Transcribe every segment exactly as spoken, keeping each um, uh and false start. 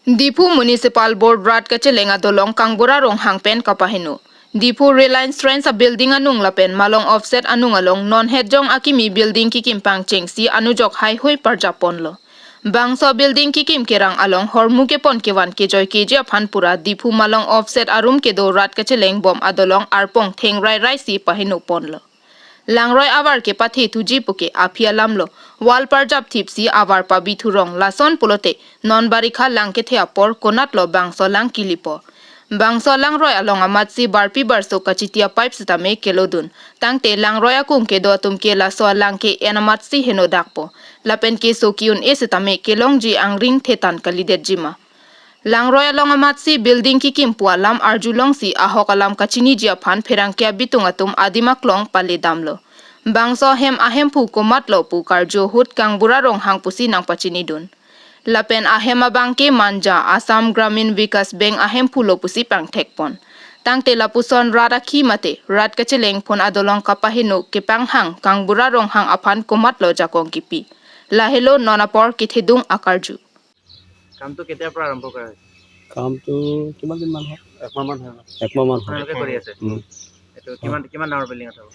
Diphu Municipal Board rat kacheleng adolong Kangbura Ronghang pen kapaheno. Diphu Reliance Trends a-building anung lapen Malong Offset anung along non hetjong akimi building kikim pangchengsi anujok haihui parjap ponlo. Bangso building kikim kerang along hormu kepon kevan kejoi keji aphan pura Diphu Malong Offset arum kedo rat kacheleng bom adolong arpong thengrai raisi paheno ponlo. Langroi avar kepathe thuji puke aphi alamlo, wall parjap thipsi avar pabi thurong, lason pulote non barikha lang kethe apor konatlo bangso lang kilipo. Bangso langroi along amatsi barpi barso kachiti a-pipe sitame kelodun. Tangte langroi akung kedo atum ke laso alang ke-en amatsi henodakpo. Lapen keso ki-un-e sitame kelongji angring thetan kalidetji ma. Langroi along amatsi building kikim pu alam arjulongsi ahok alam kachiniji aphan pherangke abitung atum adim aklong paledamlo. Bangso ahem ahemphu komatlo pu karju ahut Kangbura Ronghang pusi nangpachinidun. Lapen ahem abang ke Manja, Assam Gramin Vikas Bank ahemphulo pusi pangthekpon. Tangte lapuson rat akhi mate rat kacheleng phun adolong kapaheno kepanghang Kangbura Ronghang aphan komatlo jakong kipi. Lahelo non apor kethedung akarju. কামটো কেতিয়াৰ পৰা আৰম্ভ কৰা হৈছে? কামটো কিমান দিনমান হ'ল? একমাহমান হ'ল। একমাহমান হ'ল। আপোনালোকে কৰি আছে? উম। এইটো কিমান, কিমান ডাঙৰ বিল্ডিং এটা হ'ব?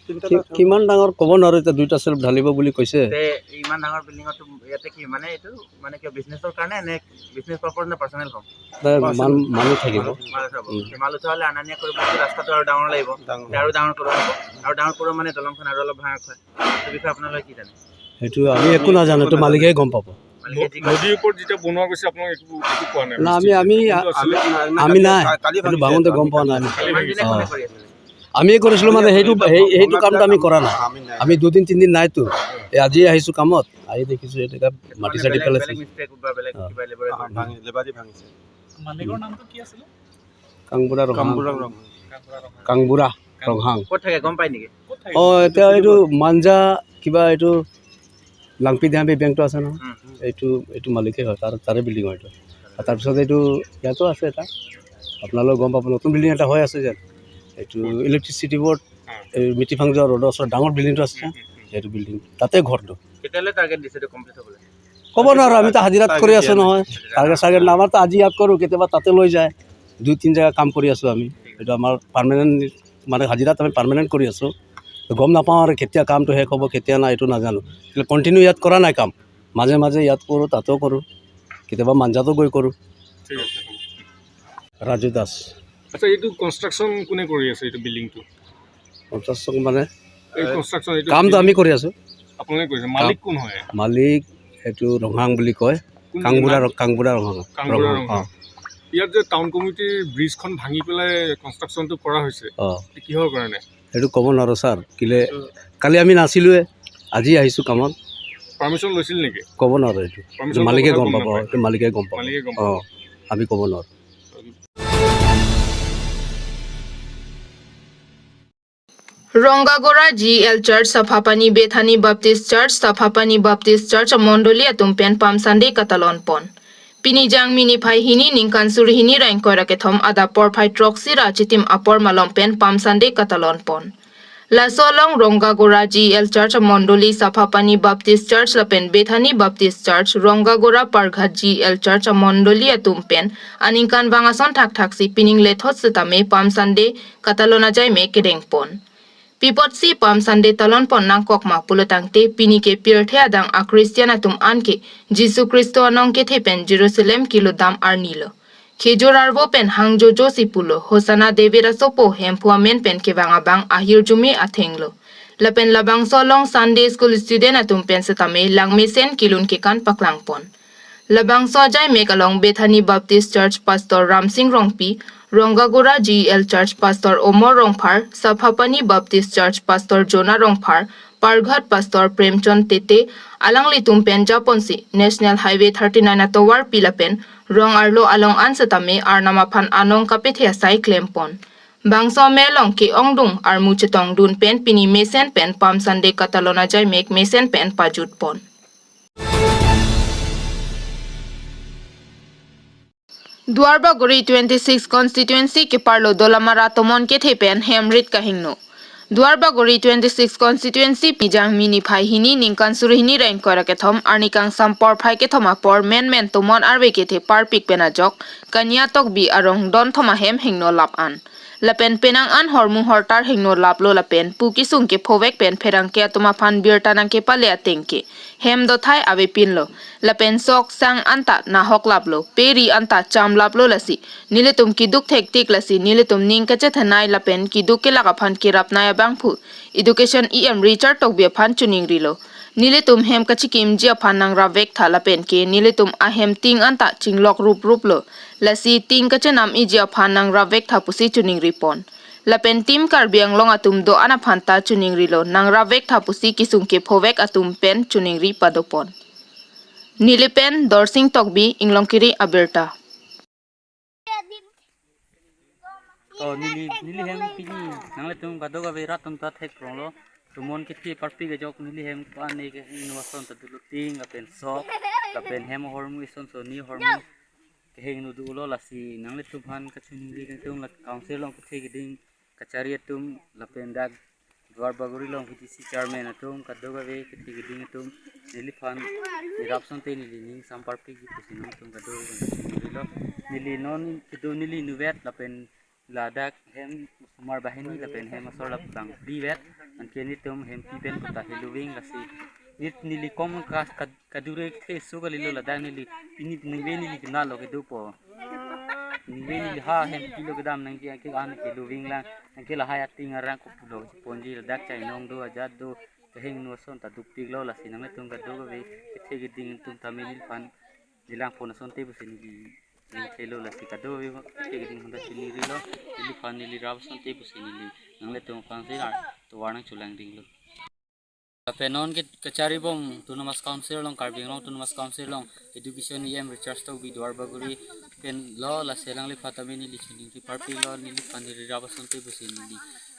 তিনিটা কি-, ডাঙৰ। কিমান ডাঙৰ ক'ব নোৱাৰো, এতিয়া দুইটা শ্লেব ঢালিব বুলি কৈছে। তে ইমান ডাঙৰ বিল্ডিঙত ইয়াতে কি মানে এইটো মানে কিয় বিজনেছৰ কাৰণে নে বিজনেছ পাৰ্পজ নে পাৰ্চনেল হ'ম? নাই, মান-, মানুহ থাকিব। মানুহ হ'ব। উম। তে মানুহ হ'লে অনা নিয়া কৰিব, ৰাস্তাটো আৰু ডাঙৰ লাগিব। ডাঙৰ। তে আৰু ডাঙৰ কৰিব হ'ব। আৰু ডাঙৰ কৰিব মানে দলংখন আৰু অলপ ভাঙা হয়। এই বিষয়ে আপোনালোকে কি জানে? সেইটো আমি একো নাজানো, এইটো মালিকে গম পাব। মালিকে যি কয়। নদীৰ ওপৰত যেতিয়া বনোৱা গৈছে, আপোনালোকে একো, একো কোৱা নাই? না, আমি, আমি, কোনটো আছিলে? আমি নাই। কালি এইটো ভাঙিছে। ভাঙোতে গম পোৱা নাই আমি। কালি ভাঙিছে। অ। কোনে কৰি আছিলে? আমিয়ে কৰিছিলো, মানে, সেইটো, সেই, সেইটো কামটো আমি কৰা নাই। আমি নাই। আমি দুদিন, তিনিদিন নাইতো। এই আজি আহিছো কামত, আহি দেখিছো এনেকা মাটি চাটি বেলেগ, পেলাইছে। বেলেগ মিস্ত্ৰীয়ে বা বেলেগ অ। কিবা লেবাৰে অ, ভাঙি-, লেবাৰে ভাঙিছে। মালিকৰ নামটো কি আছিলে? কাংবুঢ়া ৰংহাং। কাংবুঢ়া ৰংহাং। কাংবুঢ়া ৰংহাং। কাংবুঢ়া ৰংহাং। ক'ত থাকে গম পাই নেকি? ক'ত থাকে? অ, এতিয়া এইটো মাঞ্জা কিবা এইটো লাংপি দিহাবি বেংকটো আছে নহয়? উম। এইটো, এইটো মালিকে হয়, তাৰ, তাৰে বিল্ডিং হয় এইটো। আৰু তাৰপিছত এইটো ইয়াতো আছে এটা, আপোনালোকে গম পাব, নতুন বিল্ডিং এটা হৈ আছে যেন। এইটো ইলেক্ট্ৰিচিটি বৰ্ড, উম। এই মিটিফাংজোৱা ৰোডৰ ওচৰত ডাঙৰ বিল্ডিংটো আছে যেন, উম, উম, উম। সেইটো বিল্ডিং, তাতে ঘৰটো। কেতিয়ালৈ টাৰ্গেট দিছে এইটো কমপ্লিট হ'বলৈ? ক'ব নোৱাৰো, আমি তো হাজিৰাত কৰি আছো নহয়। টাৰ্গেট চাৰ্গেট নাই, আমাৰ তো আজি ইয়াত কৰো, কেতিয়াবা তাতে লৈ যায়। দুই তিন জেগা কাম কৰি আছো আমি। এইটো আমাৰ পাৰ্মানেণ্ট, মানে হাজিৰাত আমি পাৰ্মানেণ্ট কৰি আছো। তো গম নাপাওঁ আৰু কেতিয়া কামটো শেষ হ'ব, কেতিয়া নাই, এইটো নাজানো। কিন্তু কণ্টিনিউ ইয়াত কৰা নাই কাম। মাজে মাজে ইয়াত কৰো, তাতো কৰো, কেতিয়াবা মাঞ্জাতো গৈ কৰো। ঠিক আছে। ৰাজু দাস। আচ্ছা, এইটো কনষ্ট্ৰাকশ্যন কোনে কৰি আছে, এইটো বিল্ডিংটো? কনষ্ট্ৰাকশ্যন মানে এই কনষ্ট্ৰাকশ্যন এইটো কামটো আমি কৰি আছো। আপোনালোকে কৰিছে? মালিক কোন হয়? মালিক এইটো ৰংহাং বুলি কয়। কোন কাংবুঢ়া নাম? ৰ-, কাংবুঢ়া ৰংহাং। কাংবুঢ়া ৰংহাং, ৰংহাং। অ। ইয়াত যে টাউন কমিটিৰ ব্ৰিজখন ভাঙি পেলাই কনষ্ট্ৰাকশ্যনটো কৰা হৈছে, অ। এইটো কিহৰ কাৰণে? সেইটো ক'ব নোৱাৰো ছাৰ, কিলে এইটো কালি আমি নাছিলোৱে, আজি আহিছো কামত। পাৰ্মিশ্যন লৈছিল নেকি? ক'ব নোৱাৰো এইটো। পাৰ্মিশ্যন মালিকে লোৱাৰ গম কথা পাব, গম নাপায়। এইটো মালিকে গম পাব। মালিকে গম পাব। অ, আমি ক'ব নোৱাৰো। Rongagora G E L Church, Saphapani Bethany Baptist Church, Saphapani Baptist Church amondoli atum pen Palm Sunday katalon pon. Pini Jangmi niphai hini ningkan suri hini ra ingkoi ra kethom adap porphai throksi ra chitim apor malom pen Palm Sunday katalon pon. Laso along Rongagora G E L Church amondoli, Saphapani Baptist Church lapen Bethany Baptist Church, Rongagora Parghat G E L Church amondoli atum pen aningkanvang ason thakthaksi pining lethot setame Palm Sunday katalon ajaimek kedeng pon. Pi apotsi Palm Sunday talon pon nangkok ma pulo tangte, pini ke pirthe adang a-Christian atum anke Jisu Khristo anong kethe pen Jerusalem kelutdam arni lo. Khejur arvo pen hang jojo si pulo, Hosanna David asopo Hemphu amen pen kevang abang ahirjume atheng lo. Lapen labangso along Sunday School student atum pen setame langmesen kelun kekan paklang pon. Labangso ajaimek along Bethany Baptist Church Pastor Ramsing Rongpi, Rongagora G E L Church Pastor Omor Rongphar, Saphapani Baptist Church Pastor Jonah Rongphar, Parghat Pastor Premchand Tete, alanglitum pen japonsi National Highway thirty-nine atovarpi lapen rong arlo along an setame Arnam aphan anong kapethe asai klem pon. Bangso amei along ke-ongdung armu chetongdun pen pini mesen pen Palm Sunday katalon ajaimek mesen pen pajut pon. Duarbagori twenty-six constituency keparlo Dolamara tomon kethe pen hem rit kahingno. Duarbagori twenty-six constituency pini Jangmi niphai hini ningkan suri hini ra ingkoi ra kethom arni kangsam porphai kethom apor menmen tomon arve kethe parpik pen ajok Kania Tokbi arong don thom ahem hingno lap an. Lapen penang an hormu hortar hingno laplo lapen pu kesung kephovek pen pherangke atum aphan birta nangkepale ateng ke hem dothai avepinlo. Lapen sok sang anta nahok laplo, pe ri anta cham laplo lasi nelitum keduk thektik lasi nelitum ning kachethanai lapen keduk kelak aphan kerapnai abangphu Education E M Richard Tokbi aphan choningrilo. Nelitum hem kachekimji aphan nangrapvek tha lapen ke nelitum ahem ting anta chinglok rup rup lo. Lasi ting kachenam iji aphan nangrapvek tha pusi choningri pon. Lapen Team Karbi Anglong atum do-an aphan ta choningrilo, nangrapvek tha pusi kesung kephovek atum pen choningri padopon. Neli pen Dorsing Tokbi, Inglongkiri abirta. To neli, neli hem pini nanglitum kadokave rat atum ta thek pronglo. Tomon kethe parpik ajok neli hem ko-an ne kehingno ason ta dolo, ting lapen sok lapen hem hormu isonso ni hormu kehingno dolo lasi nanglitum aphan kachiningri kangtung la council along kethe keding kachari atum lapen dak Duarbagori along V D C chairman atum kadokave kethe keding atum neliphan nirap asonte neli ning sam parpikji pusi nangtum kadokave nirilo. Neli non kedo neli inutvet lapen ladak hem osomar banghini lapen hem asor lap bang phlivet. Anke nelitum hempi pen kota heluving lasi nit neli kom ka, ka, kadure kethe su kalilo ladak neli pini ningve neli kenal lo kedopo. Ningve neli ha hempi lo kedam nangke ake an keluving lang nangke lahai ating arang kopulo ponji ladak chainong do ajat do kehingno ason ta dukpiklo lasi nanglitum kadokave kethe keding atum tame neliphan nelang pon asonte pusi neli ning thelo lasi kadokave kethe keding atum ta chiningrilo, neliphan neli rap asonte pusi neli nanglitum aphan si ar tovar nangcholangdinglo. Lapen non ke kachari bom Autonomous Council along, Karbi Anglong Autonomous Council along Education E M Richard Tokbi Duarbagori pen lo lasi alangliphan tame neli chiningri parpiklo, neliphan neli rap asonte pusi neli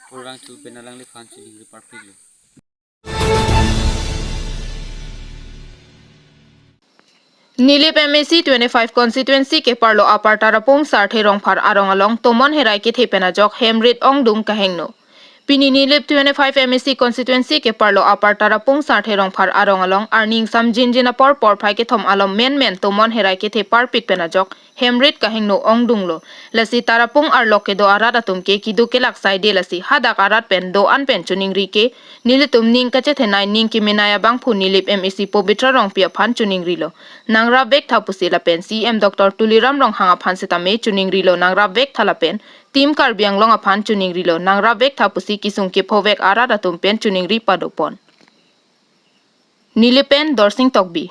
purvang chu pen alangliphan chiningri parpiklo. Nilip M A C twenty-five constituency keparlo Upper Tarapung Sarthe Rongphar arong along tomon herai kethe pen ajok hem rit ongdung kahingno. Pini Nilip twenty-five M A C constituency keparlo Upper Tarapung Sarthe Rongphar arong along arni ingsamjinjin apor porphai kethom alom menmen tomon herai kethe parpik pen ajok hem rit kahingno ongdunglo. Lasi Tarapung arlok kedo arat atum ke keduk kelak saide lasi hadak arat pen do-an pen choningri ke nelitum ning kachethenai ning kemenai abangphu Nilip M A C Pabitra Rongpi aphan choningrilo, nangrapvek tha pusi lapen C E M Doctor Tuliram Ronghang aphan setame choningrilo, nangrapvek tha lapen Team Karbi Anglong aphan choningrilo, nangrapvek tha pusi kesung kephovek arat atum pen choningri padopon. Nilip pen Dorsing Tokbi.